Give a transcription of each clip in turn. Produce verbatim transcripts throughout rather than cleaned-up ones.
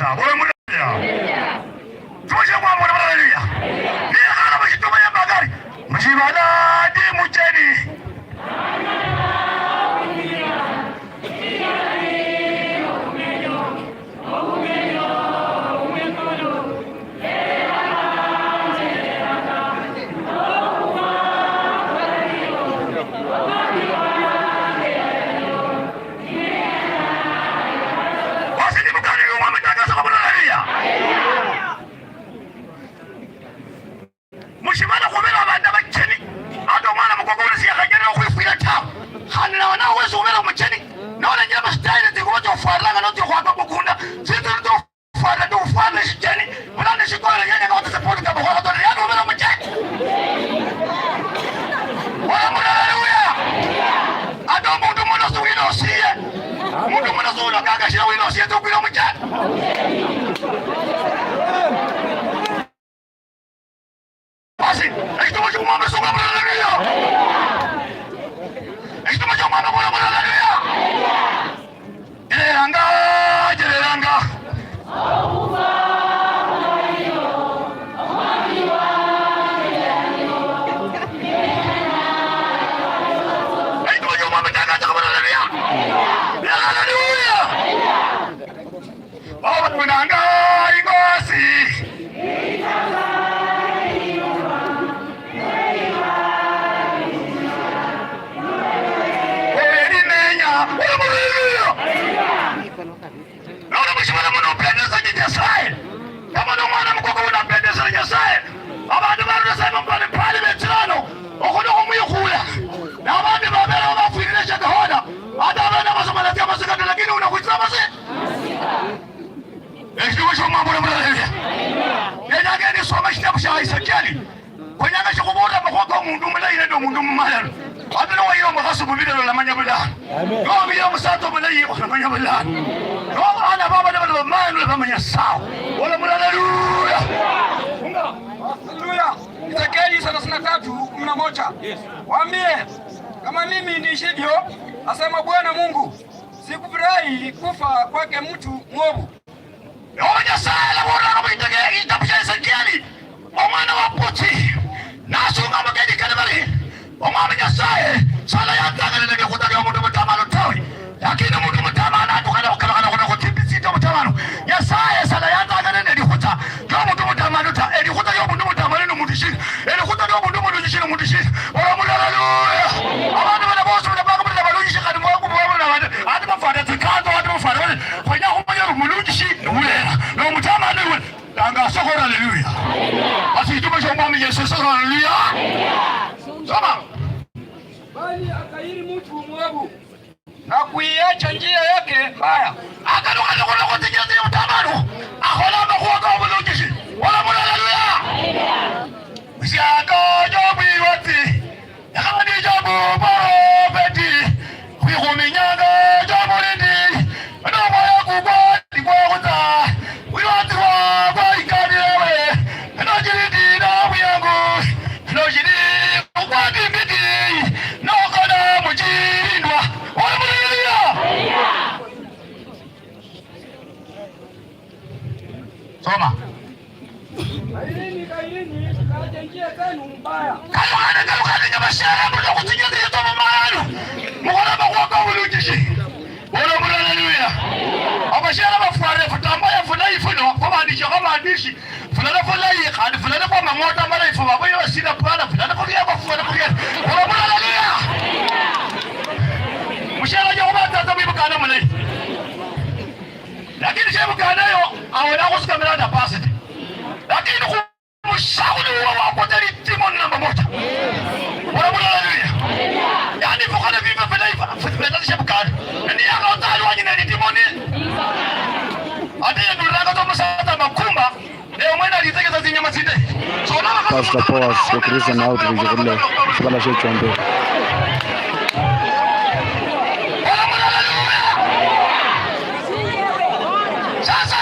Abole muri haleluya. Tumushe kwa muri haleluya. Ni hana mushituma ya magari. Mushibala ndi mucheni. Basi ni mukali yumwa mitaka sa kwa muri haleluya. Mushibala khubera abandu abacheni, ata omwana mukoko uli siyakhanyala okhwifwira tawe. Khandi nawe, nawe wesi ubera omucheni, nolenjera musitayile tsingubo tsiofwaranga notsia khwaka mukunda, tsitsiri tsiofwarira tsiofwarira eshicheni, bulano shikola nyanya notsisa podi kama khwakha tole, yani ubera omucheni. Wala muri haleluya. Ata omundu muno siwilosiye. Omundu muno siwilokanga shira wilosiye tsokwira omucheni. Basi, ekituma ky'omwami sunga bulala niyo. Ekituma ky'omwami bulala bulala niyo. Jereranga, jereranga. Ekituma ky'omwami tangaza bulala niyo. Haleluya. Babatunanga ingosi. Elimenya, haleluya. Nono mushibala muno upendeza ni Nyasaye. Kama ni omwana mukoko unampendeza ni Nyasaye. Abandu barula sehemu mbalimbali betsirano, okhuno khumwikhula. Nabandi babera bafwirire shakahona. Hata abana basoma lazia masika, lakini unakhwitsira masi. Ekitubu ky'omwambule mulala. Nenyanga nisoma ekitabu kya Ezekieli. Kwenyanga shikhubolera amakhuwa komundu omulayi nende omundu omumalalo. Ata niwayira omukhasi omubi lelo olamanya bulano. Niwayira omusatsa omulayi olamanya bulano. Nobana baba nibali bamanu bamanya sawa. Ola mulala luya. Haleluya. Ezekieli thelathini na tatu kumi na moja. Waambie, kama mimi niishivyo, asema Bwana Mungu, sikufurahi kufa kwake mtu mwovu. Noho Nyasaye alabolanga mushitabo shia Ezekieli, omwana wa Buti, nasunga mukeni kali bari, Omwami Nyasaye salayanzanga nende likhuta lia omundu mutamanu tawe, lakini omundu mutamanu atukha nakhukalukha nakhuna khutsimbitsi tsia omutamanu. Nyasaye salayanzanga nende likhuta lia omundu mutamanu ta. Elikhuta lia omundu mutamanu ni mundu shina? Elikhuta lia omundu mulunji shina, mundu shina? Ola mundu haleluya. Abandu bano bosi bali baka bali balunji shi khandi mwaku mwaku na bandi. Ati bafwata tsikanzo, ati bafwata bali. Khwenya khumanya ori mulunji shi ni ulera. No mutamanu iwe. Tangaza khora haleluya. Basi chituma cha Omwami Yesu, sasa haleluya. Soma. Bali akairi mtu mwovu na kuiacha njia yake mbaya. Akalukha nokhulakho tsinjira tsia vutamanu, akhola amakhuwa ka vulunjishi. Ola mundu haleluya. Siaka jobwirwatsi, khandi jobuprofeti, khwikhuminyanga jobulindi, nomwoyo kukwo ndikwekhuta, wirwatsi wakwo ikanilewe, nochilindi nobwiyangu, nochili khukwati mbiti, nokhola muchilindwa. Ola mundu haleluya. Soma. Kairini, kairini, kaja njia zenu mbaya. Kalukha ne, kalukha ne, nyabashara, muno khutsinyusi yitso mumayalu. Mukhola amakhuwa ka vulunjishi. Ola mundu haleluya. Abashara bafware futambaya fulayi funo, fwabandishi, fwabandishi. Fulala fulayi, khandi fulala fwa mang'ondo amalayi, fwa baboyi basina pwala, fulala fulia, fwa fulala fulia. Ola mundu haleluya. Mushara jo khubatata mwibukana mulayi. Lakini shebukana yo, awona khusikamira na pastor. Lakini khu mushauri huwa wa kwanza ni demon namba moja. Bwana Mungu, haleluya. Yaani, vukana viva vya life, vya life shebukana. Ni ya kwanza alwanyi na ni demon. Ate yanduranga to musata makumba, ne omwene alitegeza zinyama zinde. So, na Pastor Boaz, Recreation Outreach, khurula shibala shie Chombe. Sasa,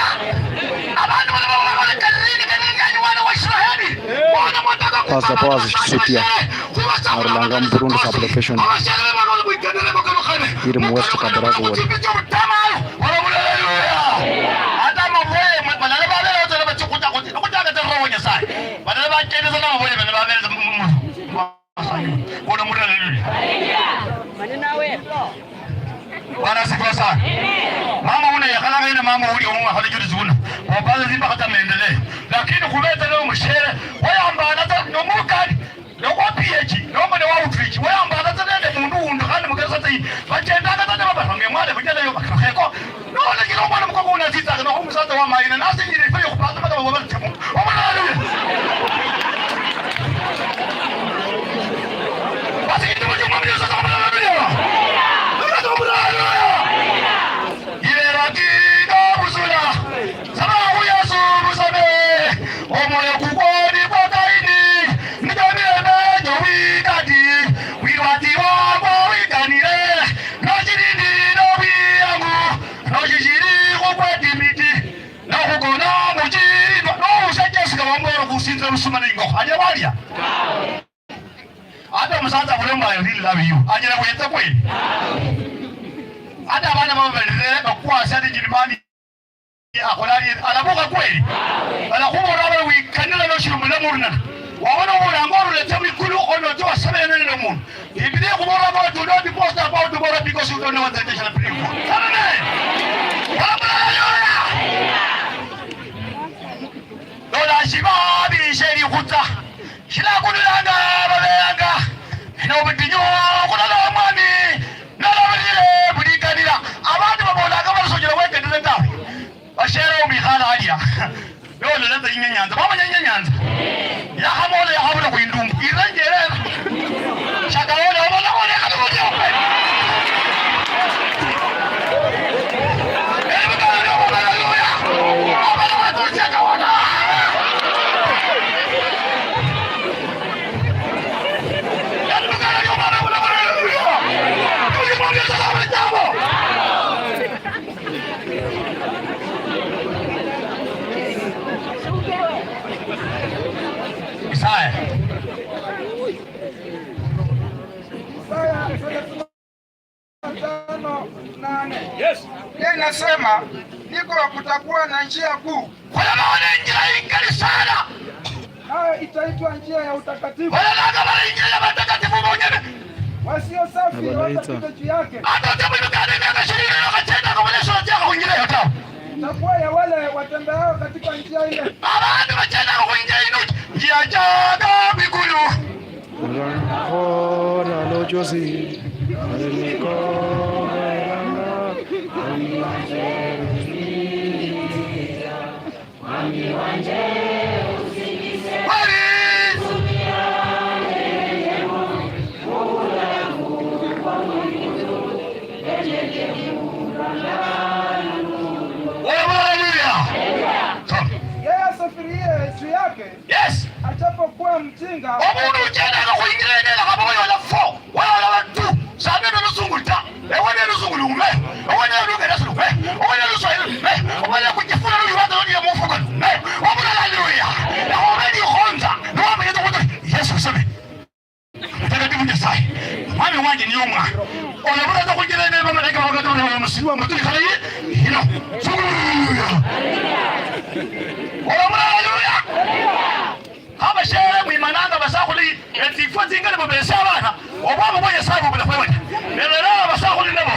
abandu bano baba bali kalini, kalini, yani wana wa Israeli. Wana mwataka Pastor Boaz Kisutia, arulanga mu Burundi sub-location, abashara bano bali mwikendele bakalo khane. Iri mu West Kabarak Ward. Haleluya. Hata mabwe Balala bachendesa na babole bene baberesa mu, mu, mu, basanyuka. Bona muri haleluya. Bwana asifiwe sana. Mama uno yakhalanga ine mama uli omwe akhole juti zibuna. Wapaza zimbakha za maendeleo. Lakini khubetsa no mushere, wayambana ta no mukali, no wa P H, no mwana wa outreach. Wayambana ta nende mundu wundi khandi mugeresa ta. Bachendanga ta ne babaranga emwale bujala yo bakhakheko. Nolechera omwana mukoko uno atsitsanga, noho omusatsa wa mayina, nasinjire ifwe yokhupanga mpaka baba balitemo. Omwana haleluya. Basi, kiti mujumwa mjumwa sasa, omwana haleluya. Sasa, omwana haleluya. Ibera kika busula. Saba khu Yesu busame. Omwoyo kukwoni kwa Kaini. Nijamire mejo wikati. Wirwati wako wikanire. Noshirindire obwiyangu, noshishiri khukweta imiti, nokhukona muchirindwa, nousha Jessica Wamboro khusinzira busuma neingokho. Anyala walia? Ata omusaatsa khulomba, "I really love you." Anyala wetsa kweli? Ata abana baba balire bakwasi ati Njirimani akhola ari, alabukha kweli? Balakhuboolera bari, "Wikanira noshiri mulamu orunana." Wabona obolanga oruletse mwikulu, onocha wasabene nende omundu. Bibilia ikhuboolera bari, "Do not boast about tomorrow because you don't know what the day shall bring forth." Amen. Hallelujah. Lola shibabi shelikhutsa. Shilakulilanga babeyanga, ne obudinyu khulola omwami, nalabulile bulikanila. Abandu babolanga bari sonyala wekendele tawe. Bashere omwikhala alia. Yolola inyanyanza. Mwamanya inyanyanza? Yakhamola yakhabula khwindumbu. Irenje erera. Shakawola, obola, obola, khali buli ope. Haleluya. Obola, obola, shakawola. Isaya. Isaya thelathini na tano nane. Yes. Yeye nasema, "Niko kutakuwa na njia kuu." Khulabona injira ingali sana. Nayo itaitwa njia ya utakatifu. Balolanga bari injira ya batakatifu bonyene. Wasio safi hawatapita juu yake. Ata ote mwibikana emyaka shirini nokhachenda nga mulesho otsiakha khunjira eyo tawe. Itakuwa ya wale watembeao katika njia ile. Abandu bachendanga khunjira ino, njia chaga bikulu. Khora lojosi. Haleluya. Yeye asafirie juu yake, yes, ajapokuwa mjinga. Omundu uchendanga khwingira enela khaba oyola four, wala oyola two. Sasa ndio lusungu ta. Ewe ne lusungu lume. Ewe ne lungereza lume. Ewe ne luswahili lume. Ewe ne kujifuna luyuwaza lwa mufuko lume. Wabula haleluya. Na already khonza. Na wamenye kuti Yesu sebe. Mtakatifu Nyasaye. Mwami wanje niye omwana. Oyo bulaza khunjira ene bamalaika bakatola oyo musiri wa mutuli khale yino. Haleluya. Oyo bula haleluya. Abashere mwimananga basakhulu, etsifwa tsingali mubese abana, obwamo bwa Nyasaye bubula khweweta. Lero lero abasakhulu nabo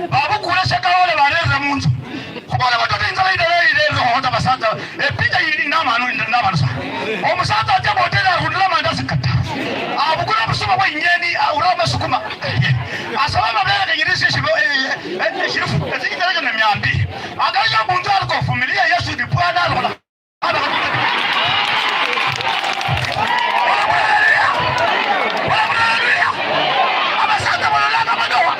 babukula shakaole barerera munzu. Khubola batoto inzala idala irerere khuhota basatsa. Epicha yili namanu, namanu sa. Omusatsa atsia moteli arundila mandazi kata. Abukula obusuma bwa inyeni, aura amasukuma. Asaba amabere kanyirisi eshibo, eh, eh, eh, eshifu, etsinyitala kana mia mbili. Akaja munzu aliko vumilia Yesu ni Bwana alikola. Abasatsa balolanga amadowa.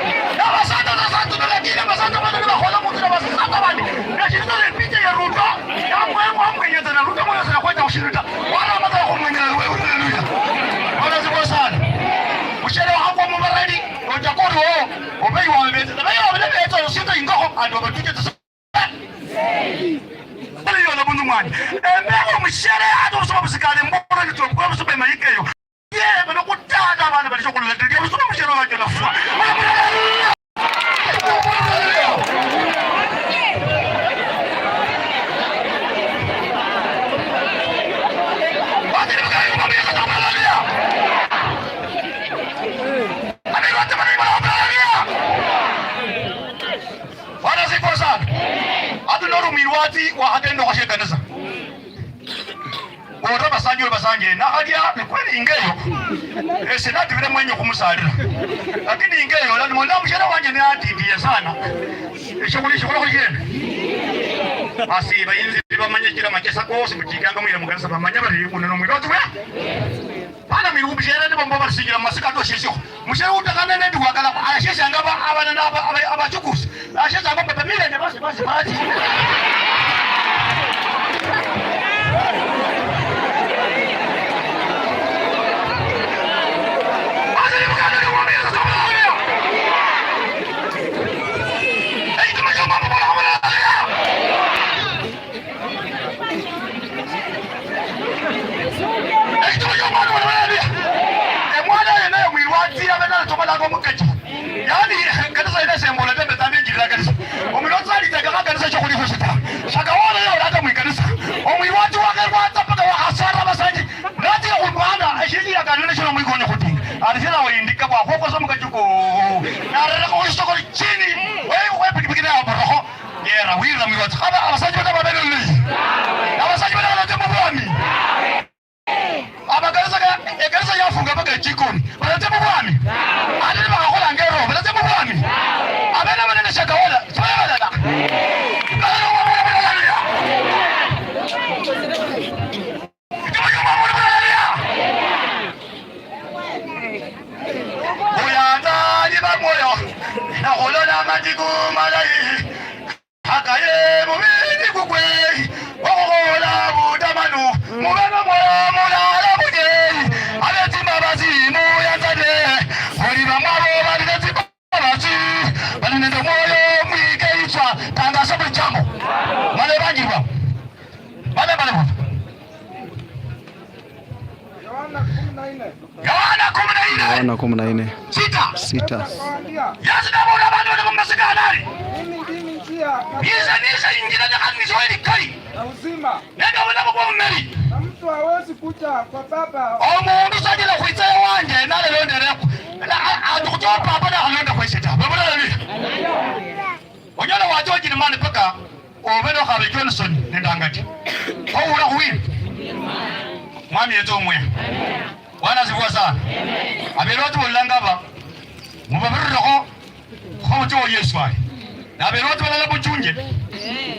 Abasatsa basatsa, lakini abasatsa bano nibakhola mundu nabasatsa bandi. Nashindu epicha ya Ruto, yamwengwa mwenyeza na Ruto mwenyeza na kwenda kushirita. Wala amata kumwenyeza wewe, haleluya. Bwana asifiwe sana. Mushere wakwa mubarali, otakori wo, obeyi wa bete. Obeyi wa bete, osinda ingokho, andi obatuje. Bali yola bundu mwani. Embeho mushere ata obusuma busikale mbona nitokwa obusuma emayika eyo. Ye, bano kutata abana bali shokulela, ndio obusuma mushere wacho nafwa. Bali wakhagendokho shiekanisa. Ora basanje we basanje, nakhalia ni kweli ingeyo. Ese nativire mwenye khumusalira. Lakini ingeyo, lano mwana mushere wanje ni atitiye sana. Eshikhuli, shikhuli khushene. Basi, bayinzi bamanye kila machesa kosi muchikanga mwira mukanisa bamanya bari uno no mwirwatu wa. Bana miru mushere ni bombo basigira masika to shesho. Mushere utakana ne ndiwakala, asheshanga aba, abana na aba, aba, abachukusi. Asheshanga baba mira ne basi, basi, basi. Basi ni mukana ni mwambie sasa mwana. Ei, tumecho mambo bwana, bwana. Ekitabo ky'omwana wano balabya. Emwana yene mwirwati abe natomalanga omukecho. Yaani, kanisa yene sembula tembe tambi njirira kanisa. Omwirwati saliteka kanisa kyo kuli hosi ta. Shaka wona yo lata mwikanisa. Omwirwati wakerwata paka wakasara basanji. Nati kumbanda, eshiji ya kanene shino mwikoni kutinga. Alisira windika kwa koko somukecho ko. Narera ko sokoli chini. Wewe, wewe pikipiki na boroko. Yera, wira mwirwati. Aba, abasajja bata babere luli. Abasajja bata balete mu bwami. Abakanisa ga, ekanisa yafunga mpaka echikoni. Balete mu bwami. Ate nibakakhola ngero, balete mu bwami. Abena banene shakawola, soya balala. Haleluya. Buyatali bamwoyo, nakhulola amatiku malayi, akaye mubiri kukwe, okhubola butamanu, mubano mwoyo mulala bujeyi, abetimbabazi muyatsane, khuli bamwabo bali netsimbabazi, bali nende mwoyo mwikeyitswa, tangasa buli jambo. Male banjirwa. Bale, bale, bale. Yohana kumi na nne. Yohana kumi na nne. Yohana kumi na nne. Sita. Sita. Yesu naboola abandu bali mumasika nari, "Mimi ndimi njia, nise, nise injira ne khandi nise weli kali. Na uzima. Nende obulamu bw'omumeri. Na mtu hawezi kuja kwa Baba." Omundu sanyala khwitsa ewanje nalolondere, na, a, a, khutsya wa Papa nakhalonda khwesi ta. Bwe bulala bibi. Onyala wacha ochilimani paka obe nokhabe Johnson nende Angati. Khowula khuwina. Mwami yetse omwe. Bwana asifiwe sana. Abelwatu bololanga aba, mubabirirekho kho muche wa Yesu ayi. Nabelwatu balala buchunje.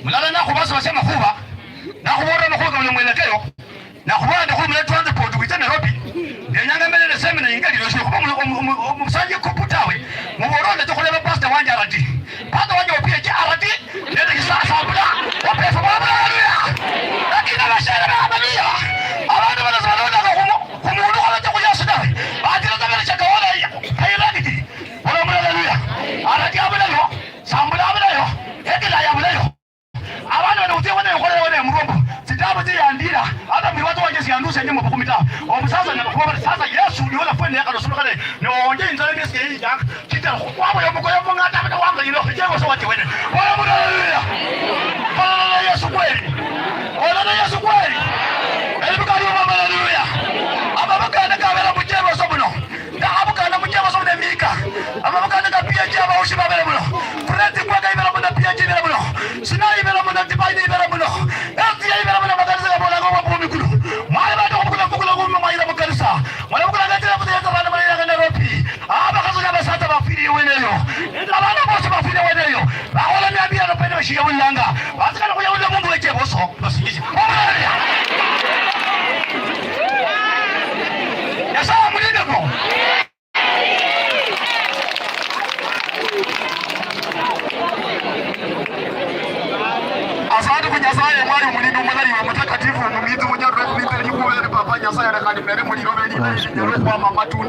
Mulala nakhubasibasya amakhuba, nakhubolera amakhuba kabula mwelekeo. Nakhubola ndi khuli mule transport witse Nairobi. Ndenyanga mbele ne semina ingali lyo shikhuba omu-, omu-, omu-, omusanji kupu tawe. Mubola ndetse khuleba pastor wanje R D. Pastor wanje wa P H R D. Nende kisasa bula. Wapefa bula bula, haleluya. Lakini abashere ba, haleluya. Abandu bana sibalonda khumu-, khumundu khalacha khu Yesu tawe. Batira tabere chakawala ya. Hayiragiti. Bula bula, haleluya. R D abulayo. Sambula abulayo. Ekila ya bulayo. Abana bano khutsye wene yokholela wene murombo. Tsitabu tsiyandira. Ata mwiwatso wanje siyandusia nyuma bukhumi tawe. Omusasa nyala khuba bali, "Sasa Yesu niwe olafwene yakhala osulukhale, ne owonje inzala emiesi yeyinjanga." Chitala khukhwabo yomukoyo mung'ata abana wanga yino, Yesu wanje wene. Bola muri haleluya. Bola na Yesu kweli. Bola na Yesu kweli. Eli bukali wa mama haleluya. Amabakanda kabera mu Jerusalem muno. Ndakhabukana mu Jerusalem ne mika. Amabakanda ka P H abaushi babere muno. Fred Kwega ibera muno, P H ibera muno. Sinai ibera muno, Divine ibera muno. Elsia ibera muno, makanisa kabolanga obwa bumi kuno. Mwali bandu khubukula, bukula bumi mwayira mu kanisa. Mwali bukula ngati ya mutesa bana mwayira Nairobi. Abakhasi n'abasatsa bafwire weneyo. Abandu bosi bafwire weneyo. Bakhola miambi yano pene bashiyabulanga. Basikala khuyabulila mundu weche boso. Basinjishe. Haleluya. Nyasaye amulindeko. Asante kwa Nyasaye, Mwali omulindi omulayi, omutakatifu, omumiitsi, munyarure, omumiitsi, likhuba eri Papa Nyasaye, leka limere muliloba elilayi, linyale okhwama amatunda.